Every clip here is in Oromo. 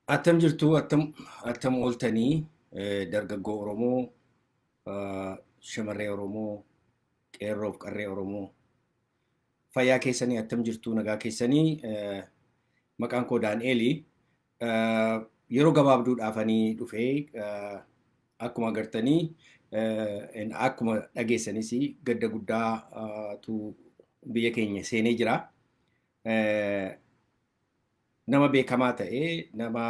Attam jirtu, attam ooltanii, dargaggoo Oromoo, shamarree Oromoo, qeerroof qarree Oromoo, fayyaa keessanii, attam jirtu, nagaa keessanii? Maqaan koo Daan'eeli. Yeroo gabaabduudhaafanii dhufee, akkuma agartanii, akkuma dhageessanis, gadda guddaatu biyya keenya seenee jira. Nama beekamaa ta'e, nama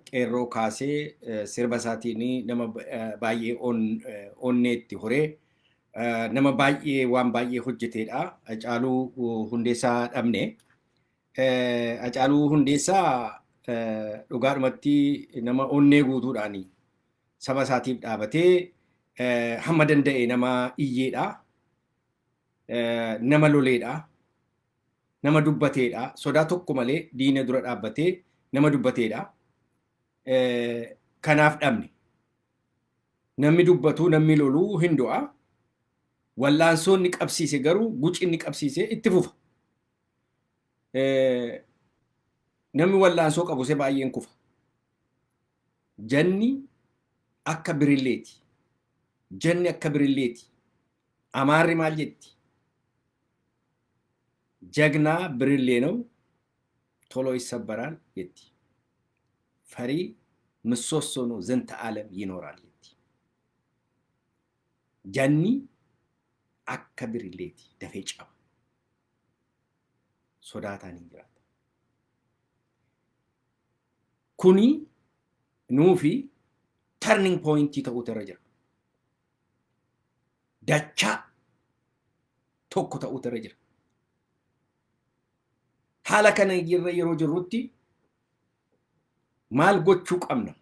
qeerroo kaasee, sirba isaatiin nama baay'ee onneetti horee, nama baay'ee waan baay'ee hojjeteedha. Hacaaluu Hundeessaa dhabne. Hacaaluu Hundeessaa dhugaadhumatti nama onnee guutuudhaan saba isaatiif dhaabatee hamma danda'e nama iyyeedha. Nama loleedha. Nama dubbateedha. Sodaa tokko malee diina dura dhaabbatee nama dubbateedha. Kanaaf dhabne. Namni dubbatu, namni loluu hin du'a. Wallaansoon ni qabsiise, garuu guci inni qabsiise itti fufa. Namni wallaansoo qabu se baay'een kufa. Janni akka birilleeti. Janni akka birilleeti. Amaarri maal jetti? ጀግና ብርሌ ነው፣ ቶሎ ይሰበራል jetti. ፈሪ ምሰሶ ነው፣ ዝንተ ዓለም ይኖራል jetti. Janni akka birilleeti, dafee caba. Sodaataan hin jiraata. Kuni nuufi turning pointii ta'uutu irra jira. Dachaa tokko ta'uutu irra jira. Haala kana irra yeroo jirrutti maal gochuu qabna?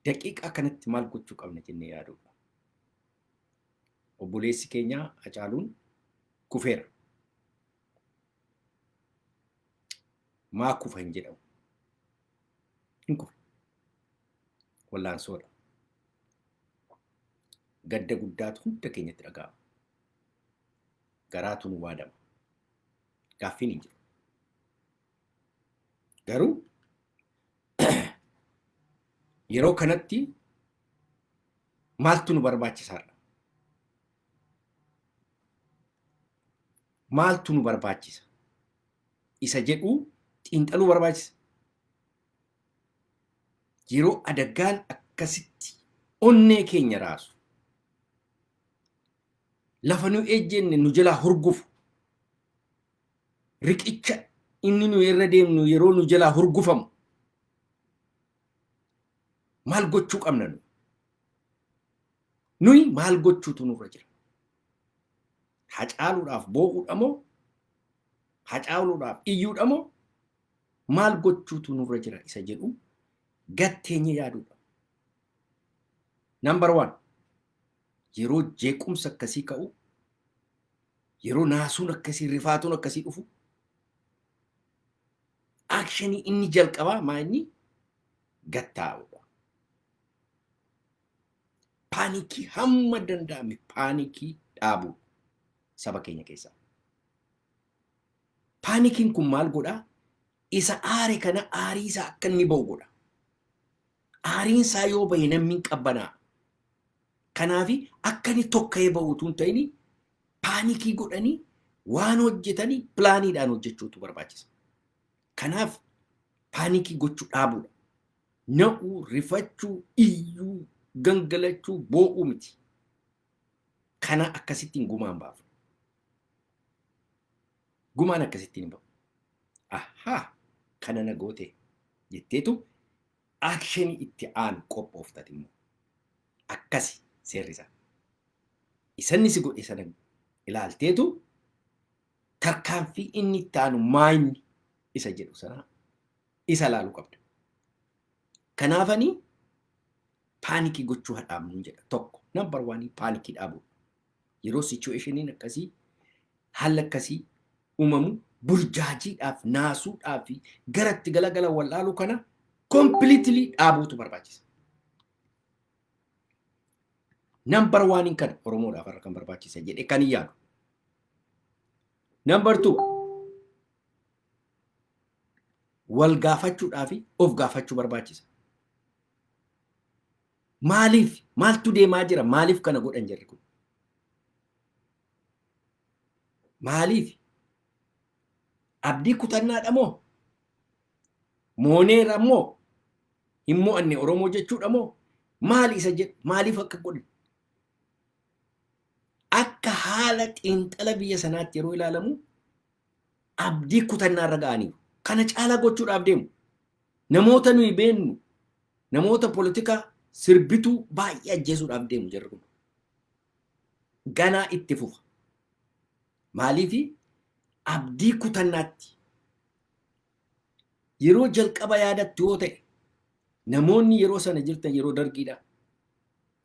Daqiiqaa kanatti maal gochuu qabna jennee yaaduudha. Obboleessi keenya Hacaaluun kufeera. Maa kufa hin jedhamu. Hin kufe. Wallaansoodha. Gadda guddaatu hunda keenyatti dhaga'ama. Garaatu nu waadama. Gaaffiin hin jiru. Garuu yeroo kanatti maaltu nu barbaachisaadha? Maaltu nu barbaachisa? Isa jedhu xiinxaluu barbaachisa. Yeroo adagaan akkasitti onnee keenya raasu, lafa nu ejjenne nu jalaa hurgufu, riqicha inni nu irra deemnu yeroo nu jalaa hurgufamu, maal gochuu qabna nu? Nuyi maal gochuutu nurra jira? Hacaaluudhaaf boo'uudha moo? Hacaaluudhaaf iyyuudha moo? Maal gochuutu nurra jira isa jedhu gatteenye yaaduudha. Number one, yeroo jeequmsa akkasii ka'u, yeroo naasuun akkasii, rifaatuun akkasii dhufu, actionii inni jalqabaa maa inni gattaa'uudha. Panicii hamma danda'ame panicii dhaabuu saba keenya keessaa. Paniciin kun maal godhaa? Isa aare kana aarii isaa akka inni ba'u godha. Aariin isaa yoo bahe namni hin qabbanaa'a. Kanaaf akka inni tokka'ee ba'u utuu hin ta'in, panicii godhanii waan hojjetanii planiidhaan hojjechuutu barbaachisa. Kanaaf panicii gochuu dhaabuudha. Na'uu, rifachuu, iyyuu, gangalachuu, boo'uu miti. Kana akkasittiin gumaan baafu. Gumaan akkasittiin hin ba'u. Ahaa, kana na goote jetteetu actionii itti aanu qophooftati immoo. Akkasi seerri isaa. Isanni si godhe sana ilaalteetu tarkaanfii inni itti aanu maayinni isa jedhu sana isa ilaaluu qabda. Kanaafanii panicii gochuu hadhaabnu jedha tokko. Number one, panicii dhaabuu. Yeroo situationiin akkasii, haalli akkasii uumamu, burjaajiidhaaf, naasuudhaaf fi garatti galagala wallaaluu kana completely dhaabuutu barbaachisa. Number one kan Oromoodhaaf har'a kan barbaachisa jedhee kan hin yaadu. Number two, Wal gaafachuudhaa fi of gaafachuu barbaachisa. Maaliif? Maaltu deemaa jira? Maaliif kana godhan jarri kun? Maaliif? Abdii kutannaadha moo? Mooneera moo? Hin mo'anne Oromoo jechuudha moo? Maali isa jedhu? Maaliif akka godhan? Akka haala xiinxala biyya sanaatti yeroo ilaalamu abdii kutannaa irra ga'aniiru. Kana caalaa gochuudhaaf deemu. Namoota nuyi beennu, namoota polotikaa sirbituu baay'ee ajjeesuudhaaf deemu jarri kun. Ganaa itti fufa. Maaliifi abdii kutannaatti yeroo jalqaba yaadattu yoo ta'e, namoonni yeroo sana jirtan, yeroo dargiidha.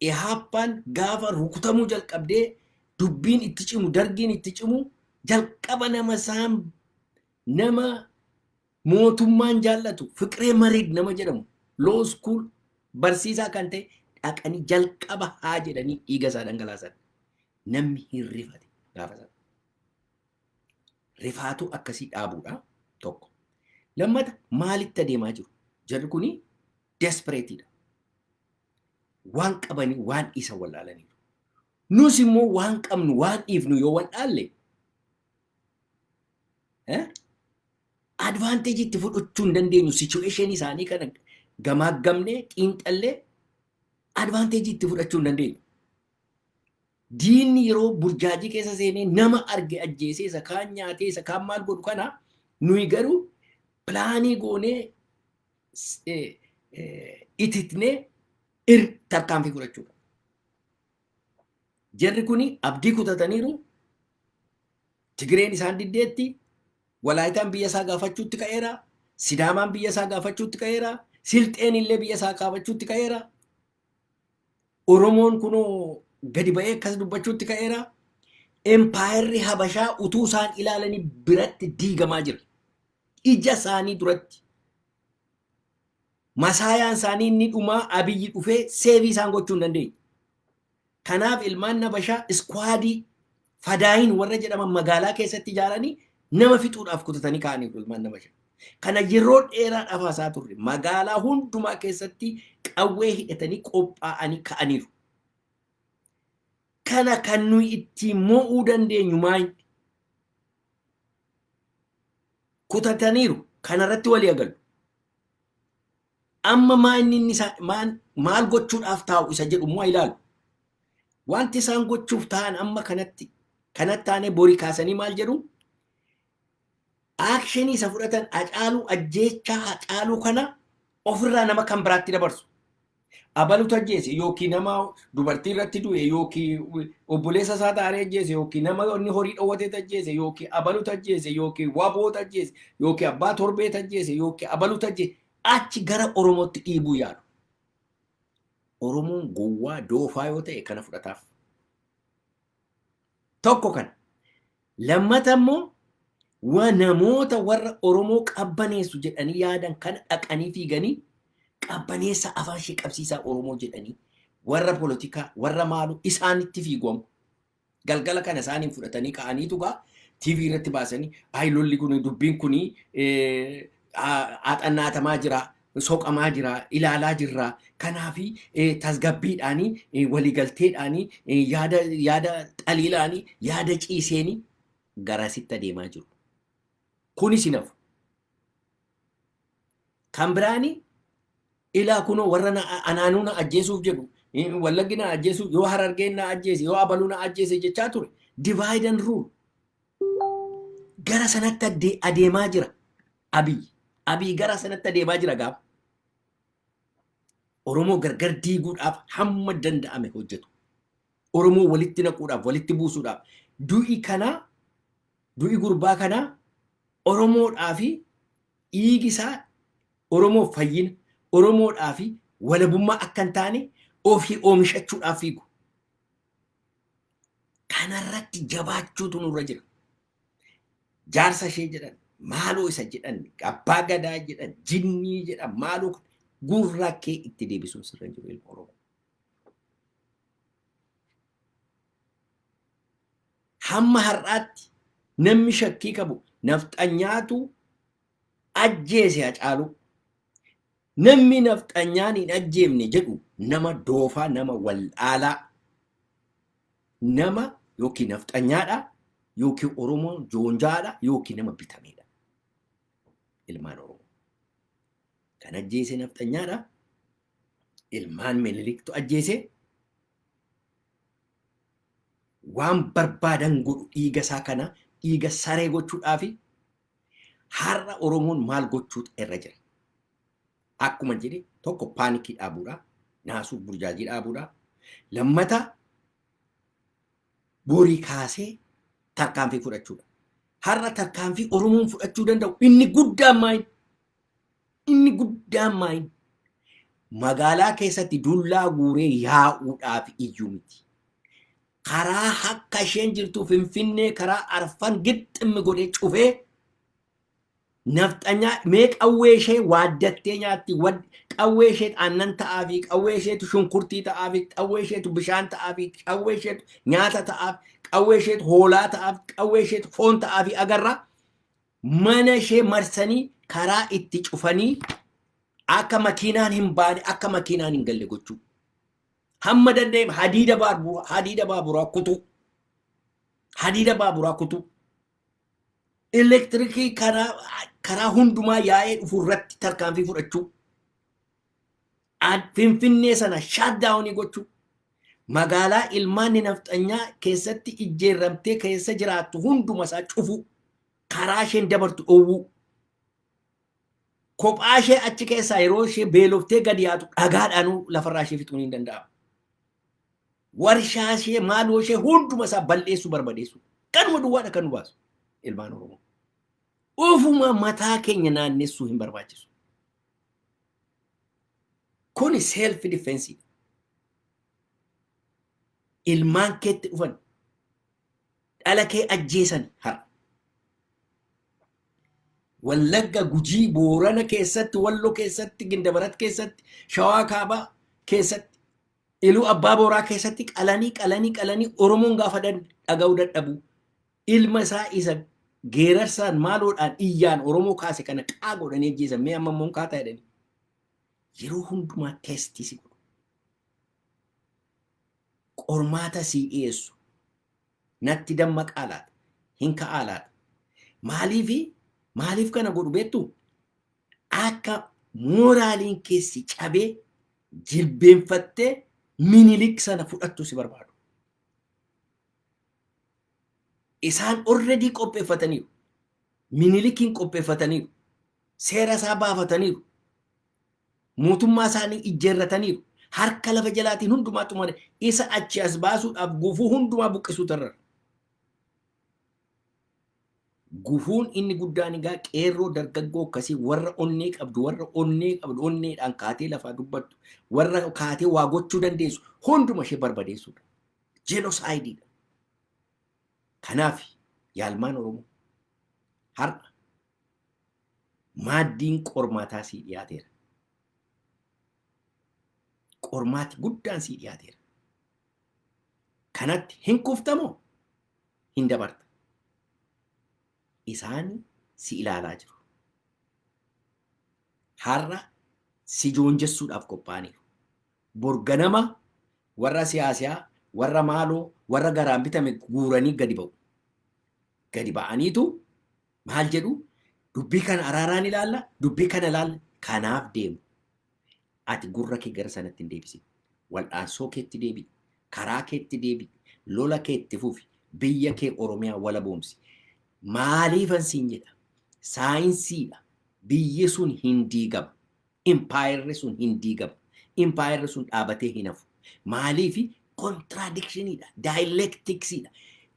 Ihaappaan gaafa rukutamuu jalqabdee dubbiin itti cimu, dargiin itti cimu, jalqaba nama isaan nama mootummaan jaallatu, Fiqiree Mariid nama jedhamu, law school barsiisaa kan ta'e, dhaqanii jalqaba haa jedhanii dhiiga isaa dhangalaasan. Namni hin rifate gaafa sana. Rifaatuu akkasii dhaabuudha tokko. Lammata, maalitti adeemaa jiru? Jarri kuni desperateiidha. Waan qabanii waan isa wallaalaniiru. Nus immoo waan qabnu waan dhiifnu yoo wallaalle, advantage itti fudhachuu hin dandeenyu. Situation isaanii kana gamaaggamnee xiinxallee advantage itti fudhachuu hin dandeenyu. Diinni yeroo burjaajii keessa seenee nama arge ajjeesee, isa kaan nyaatee, isa kaan maal godhu kana, nuyi garuu plan goonee ititnee tarkaanfii fudhachuudha. Jarri kuni abdii kutataniiru. Tigireen isaan diddeetti. Walaayitaan biyya isaa gaafachuutti ka'eera. Sidaamaan biyya isaa gaafachuutti ka'eera. Silxeen illee biyya isaa gaafachuutti ka'eera. Oromoon kunoo gadi ba'ee akkas dubbachuutti ka'eera. Empaayerri Habashaa utuu isaan ilaalanii biratti diigamaa jira. Ija isaanii duratti. Messiahaan isaanii inni dhumaa Abiyyi dhufee save isaan gochuu hin dandeenye. Kanaaf ilmaan Habashaa squad fadaayin warra jedhaman magaalaa keessatti ijaaranii nama fixuudhaaf kutatanii ka'aniiru ilmaan Habashaa. Kana yeroo dheeraadhaaf haasaa turre, magaalaa hundumaa keessatti qawwee hidhatanii qophaa'anii ka'aniiru. Kana kan nuyi ittiin mo'uu dandeenyu maali? Kutataniiru. Kanarratti walii agalu. Amma maa inni inni maal gochuudhaaf taa'u isa jedhu immoo ilaalu. Wanti isaan gochuuf ta'an amma kanatti kanatti taanee borii kaasanii maal jedhu? Action isa fudhatan, Hacaaluu, ajjeechaa Hacaaluu kana ofirraa nama kan biraatti dabarsu. Abalutu ajjeese, yookiin nama dubartii irratti du'e, yookiin obboleessa isaa taaree ajjeese, yookiin nama inni horii dhowwateet ajjeese, yookiin abalutu ajjeese, yookiin waboota ajjeese, yookiin abbaa torbeet ajjeese, yookiin abalutu ajjeese, achi gara Oromootti dhiibuu yaalu. Oromoon gowwaa doofaa yoo ta'e kana fudhataaf. Tokko kana. Lammata immoo waa namoota warra Oromoo qabbaneessu jedhanii yaadan kana dhaqanii fiiganii qabbaneessa, afaan ishee qabsiisaa Oromoo jedhanii, warra polotikaa, warra maaluu isaanitti fiigamu. Galgala kana isaaniin fudhatanii ka'aniitu gaa TV irratti baasanii, "Ayi, lolli kun, dubbiin kun haxannaatamaa jira, soqamaa jira, ilaalaa jirra. Kanaafi tasgabbiidhaanii, waliigalteedhaanii, yaada xaliilaanii, yaada ciiseenii garasitti adeemaa jiru." Kunis hin hafu. Kan biraani, ilaa kunoo warra anaanuu na ajjeesuuf jedhu, Wallaggi na ajjeesuuf, yoo Harargeen na ajjeese, yoo abaluu na ajjeese jechaa ture. Divide and rule. Gara sanatti adeemaa jira Abiy. Abiy gara sanatti adeemaa jira gaafa. Oromoo gargar diiguudhaaf hamma danda'ame hojjetu. Oromoo walitti naquudhaaf, walitti buusuudhaaf. Du'i kanaa, du'i gurbaa kanaa Oromoodhaa fi dhiigi isaa Oromoof fayyina, Oromoodhaa fi walabummaa akka hin taane ofii oomishachuudhaaf fiigu. Kanarratti jabaachuutu nurra jira. Jaarsa ishee jedhan, maaloo isa jedhan, abbaa gadaa jedhan, jinnii jedhan, maaloo gurra kee itti deebisuun sirra hin jiru, ilma Oromoo. Hamma har'aatti namni shakkii qabu nafxanyaatu Ajjeese Hacaaluu. Namni nafxanyaan hin ajjeefne jedhu nama doofaa, nama wallaalaa, nama yookiin nafxanyaadha yookiin Oromoo joonjaadha yookiin nama bitameedha. Ilmaan Oromoo. Kan ajjeese nafxanyaadha. Ilmaan Miniliktu ajjeese. Waan barbaadan godhu dhiiga isaa kana dhiiga saree gochuudhaafi. Har'a Oromoon maal gochuutu irra jira? Akkuma jedhe, tokko panic dhaabuudha. Naasuu burjaajii dhaabuudha. Lammata, borii kaasee tarkaanfii fudhachuudha. Har'a tarkaanfii Oromoon fudhachuu danda'u inni guddaan maayin? Inni guddaan maayin? Magaalaa keessatti dullaa guuree yaa'uudhaaf iyyuu miti. Karaa akka isheen jirtu Finfinnee karaa arfan gixximmi godhee cufee, nafxanyaa mee qawwee ishee waaddattee nyaatti, qawwee isheetu aannan ta'aa fi qawwee isheetu shunkurtii ta'aa fi qawwee isheetu bishaan ta'aa fi qawwee isheetu nyaata ta'aa fi qawwee isheetu hoolaa ta'aa fi qawwee isheetu foon ta'aa fi agarra. Mana ishee marsanii karaa itti cufanii akka makiinaan hin baane, akka makiinaan hin galle gochuu. Hamma danda'eef hadiida baaburaa kutuu. Hadiida baaburaa kutuu. Elektirikii karaa hundumaa yaa'ee dhufu irratti tarkaanfii fudhachuu. Finfinnee sana shutdown gochuu. Magaalaa ilmaan nafxanyaa keessatti ijjeerramtee keessa jiraattu hunduma isaa cufuu. Karaa isheen dabartu dhoowwuu. Kophaa ishee achi keessaa yeroo ishee beeloftee gadi yaatu dhagaadhaanuu lafarraa ishee fixuun hin danda'amu. Warshaa ishee, maaloo ishee hunduma isaa balleessuu, barbadeessuu. Kanuma duwwaadha kan nu baasu ilmaan Oromoo. Ofuma mataa keenya naannessuu hin barbaachisu. Kuni self defense. Ilmaan keetti dhufan, dhala kee ajjeesan har'a. Wallagga, Gujii, Boorana keessatti, Wallo keessatti, Gindabarat keessatti, Shawaa Kaabaa keessatti, Iluu Abbaa Booraa keessatti qalanii qalanii qalanii Oromoon gaafa dhaga'uu dadhabu, ilma isaa isa geerarsaan maaloodhaan iyyaan Oromoo kaase kana qaa godhanii ajjeesan. Mee amma immoo kaataa jedhanii. Yeroo hundumaa test si godhu. Qormaata sii dhiyeessu. Natti dammaqaa laata? Hin ka'aa laata? Maaliifi maaliif kana godhu beektu? Akka mooraaliin keessi cabee jilbeenfattee Minilik sana fudhattu si barbaadu. Isaan already qopheeffataniiru. Minilikiin qopheeffataniiru. Seera isaa baafataniiru. Mootummaa isaanii ijjeerrataniiru. Harka lafa jalaatiin hundumaa xumure, isa achi as baasuudhaaf gufuu hundumaa buqqisuu tarrara. Gufuun inni guddaan egaa qeerroo dargaggoo akkasii, warra onnee qabdu, warra onnee qabdu, onneedhaan kaatee lafaa dubbattu, warra kaatee waa gochuu dandeessu hunduma ishee barbadeessuudha. Genocide dha. Kanaaf yaalmaan Oromoo, har'a maaddiin qormaataa sii dhiyaateera. Qormaati guddaan sii dhiyaateera. Kanatti hin kuftamoo hin dabarta? Isaan si ilaalaa jiru. Har'a si joonjessuudhaaf qophaa'aniiru. Borganama warra siyaasaa, warra maaloo, warra garaan bitame guuranii gadi ba'u. Gadi ba'aniitu maal jedhu? Dubbii kana araaraan ilaalla, dubbii kana ilaalla. Kanaaf deemu. Ati gurra kee gara sanatti hin deebisin. Wal'aansoo keetti deebi'i. Karaa keetti deebi'i. Lola keetti fufi. Biyya kee Oromiyaa walaboomsi. Maaliifan siin jedha? Saayinsiidha. Biyyi sun hin diigama. Impaayerri sun hin diigama. Impaayerri sun dhaabatee hin hafu. Maaliifi? Contradiction iidha. Dialectics iidha.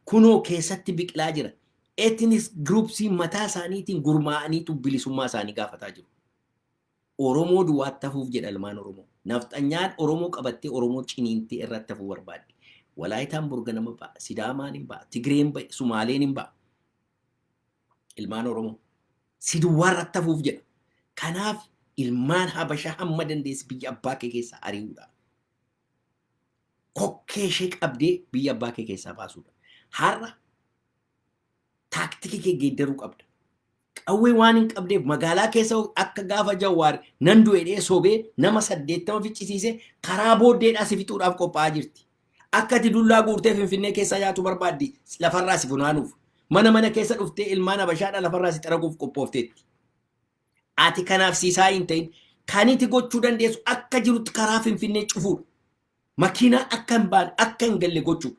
Kunoo keessatti biqilaa jira. Ethnic groups ii mataa isaaniitiin gurmaa'aniitu bilisummaa isaanii gaafataa jiru. Oromoo duwwaatti hafuuf jedha ilmaan Oromoo. Nafxanyaan Oromoo qabattee Oromoo ciniintee irratti hafuu barbaaddi. Walaayitaan borganama ba'a, Sidaamaan hin ba'a, Tigreen ba'a, Sumaaleen hin ba'a. Ilmaan Oromoo. Si duwwaa irratti hafuuf jedha. Kanaaf ilmaan Habashaa hamma dandeessi biyya abbaa kee keessaa ari'uudha. Kokkee ishee qabdee biyya abbaa kee keessaa baasuudha. Har'a tactic kee geeddaruu qabda. Qawwee waan hin qabneef magaalaa keessa akka gaafa Jawaar nan du'e sobee nama 80 ficcisiise karaa booddeedhaa si fixuudhaaf qophaa'aa jirti. Akka ati dullaa guurtee Finfinnee keessaa yaatu barbaaddi lafarraa si funaanuuf. Mana mana keessa dhuftee ilmaan Habashaadhaa lafarraa si xaraguuf qophoofteetti. Ati kanaaf siisaa hin ta'in kan iti gochuu dandeessu akka jirutti karaa Finfinnee cufuudha. Makiinaa akka hin baane, akka hin galle gochuudha.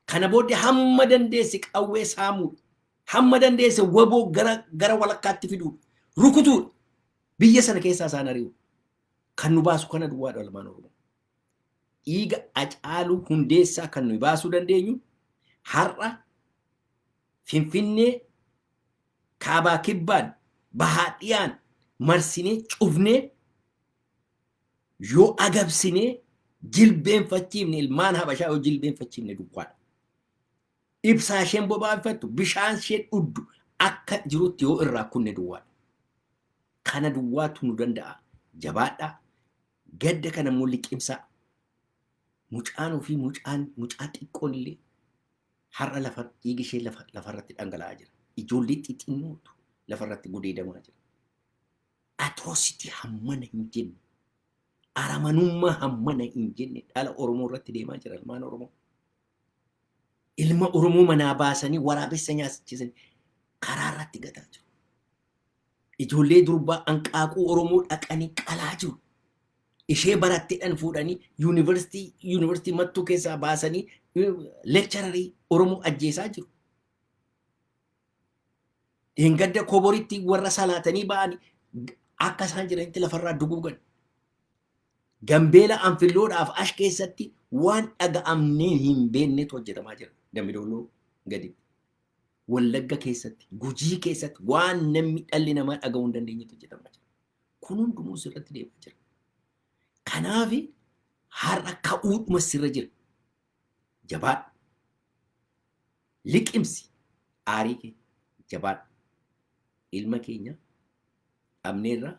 Kana booddee hamma dandeesse qawwee saamuudha. Hamma dandeesse waboo gara walakkaatti fiduudha. Rukutuudha. Biyya sana keessaa isaan ari'u. Kan nu baasu kana duwwaadha, ilmaan Oromoo. Dhiiga Hacaaluu Hundeessaa kan nuyi baasuu dandeenyu har'a Finfinnee kaabaa kibbaan, bahaa dhiyaan marsinee cufnee yoo agabsinee jilbeenfachiifne, ilmaan Habashaa yoo jilbeenfachiifne duwwaadha. Ibsaa isheen bobaafattu, bishaan isheen dhugdu akka jirutti yoo irraa kunne duwwaadha. Kana duwwaatu nu danda'a. Jabaadhaa. Gadda kana immoo liqimsaa. Mucaan ofii, mucaan mucaa xiqqoon illee har'a lafa dhiigi ishee lafarratti dhangala'aa jira. Ijoollee xixinnootu lafarratti gudeedamaa jira. Atrocity hammana hin jenne, aramanummaa hammana hin jenne dhala Oromoo irratti deemaa jira, ilmaan Oromoo. Ilma Oromoo manaa baasanii waraabessa nyaachisanii karaa irratti gataa jiru. Ijoollee durbaa anqaaquu Oromoo dhaqanii qalaa jiru. Ishee baratteedhaan fuudhanii yuunivarsiitii Mattuu keessaa baasanii lecturerii Oromoo ajjeesaa jiru. Dheengadda Koboritti warra salaatanii ba'anii akka isaan jiranitti lafarraa duguugan. Gambeela Anfilloodhaaf ash keessatti waan dhaga'amnee hin beeknetu hojjetamaa jira. Dambidolloo gadi. Wallagga keessatti, Gujii keessatti waan namni dhalli namaa dhaga'uu hin dandeenyetu hojjetamaa jira. Kun hundumuu sirratti deemaa jira. Kanaaf har'a ka'uudhuma sirra jira. Jabaadhu. Liqimsi aarii kee, jabaadhu. Ilma keenya dhabneerra,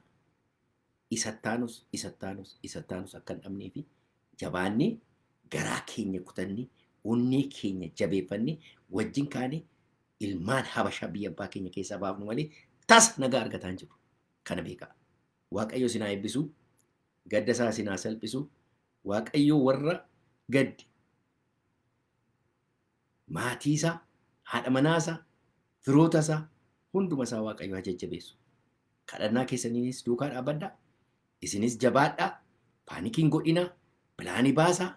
isattaanus isattaanus isattaanus akka hin dhabnee fi jabaannee, garaa keenya kutannee, onnee keenya jabeeffannee wajjin kaanee ilmaan Habashaa biyya abbaa keenya keessaa baafnu malee tasa nagaa argataa hin jiru. Kana beekaa. Waaqayyo isin haa eebbisu. Gadda isaa isin haa salphisu. Waaqayyo warra gaddi maatii isaa, haadha manaa isaa, firoota isaa, hunduma isaa Waaqayyo haa jajjabeessu. Kadhannaa keessaniinis duukaa dhaabbadhaa. Isinis jabaadhaa. Panic hin godhinaa. Planii baasaa.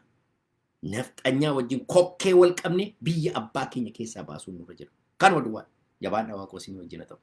Nafxanyaa wajjin kokkee wal qabne biyya abbaa keenya keessaa baasuun nurra jira. Kanuma duwwaa. Jabaadhaa, Waaqa isin wajjin haa ta'u.